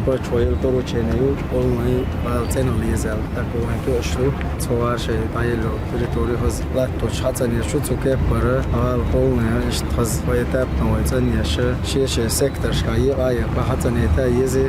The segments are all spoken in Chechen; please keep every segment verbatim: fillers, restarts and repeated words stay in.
Кхоаччо йолу поручени ю, полный гӀала цӀена лезал. ТӀаккха вайн тоьаш ду, цо варший дӀаелло территори хаза латточу хьацӀанъеш ю цу кеппара, гӀала полный иштта хаза по этапно вай цӀанъеш, шен-шен секторшка екъа а екъа хьацӀанъяйта еза.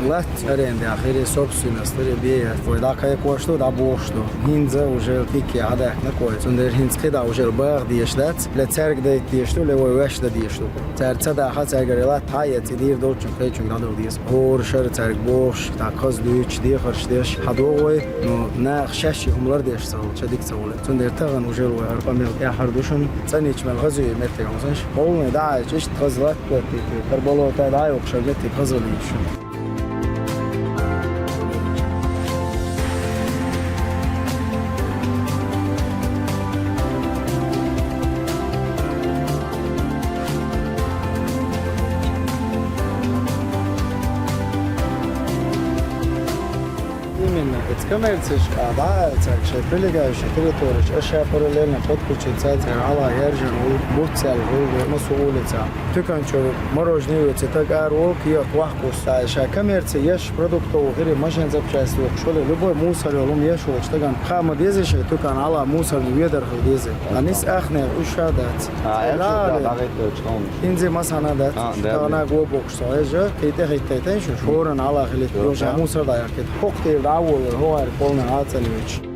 Латта аренда хир, собственность хир, беа вай дӀакхайкхош ду, дӀабохуш ду. ХӀинца уже пике хьадаьккхина кхо. Цундела хӀинца кхидӀа уже баха дезаш дац, ле цаьрга дайта дезаш ду, ле вай ваьш дан дезаш ду. Цара ца даха, цаьргара латта хьаэца, и дийр долчун кхечуьнга дӀадала деза. ХӀора шара цаьрга бохуш, тӀаккха хаза дуьйцуш, дехарш деш хьадогӀу вай, но наха шаьш и хӀума лардеш ца хилча, дика ца хуьлу. Цундела тахана уже вай хӀара къамел тӀаьхьара ду шуна, цӀанъечу мел хаза ю меттиг хьуна, знаешь. Полный дӀа а йича, иштта хаза латта, хӀара болото дӀа а йоккхуш, меттиг хаза лийча шуна. Именно, эца коммерцешка дӀа а цаьрга шайн прилегающий территореш, аша параллельно подключиться цаьрга гӀала яржина ву, буц яьлла ву, массо улица. Туькан чу мороженое оьцу стаг ара волу, кехат вахкуш, ша коммерци еш, продуктовый хире, машин запчасти йохуш хуьлу, любой мусор йолу хӀума еш волчу стагана хаа ма деза шайн туькан гӀала мусорный ведар хила деза. А нис ахнех уьш ша дац. А, Цхьа эцу гӀала да, дагӀитталчу хьуна. Хинзе масана дац. А, да, да. Тахана го бокуш со хьежа, кхин тӀе хӀитта тайшуш, хӀоран гӀала хилийта, Йо, йожа да. Мусор дӀа яркет. ХӀокху тӀера дӀа а волу, хӀокхара полна гӀацӀа лоьчу.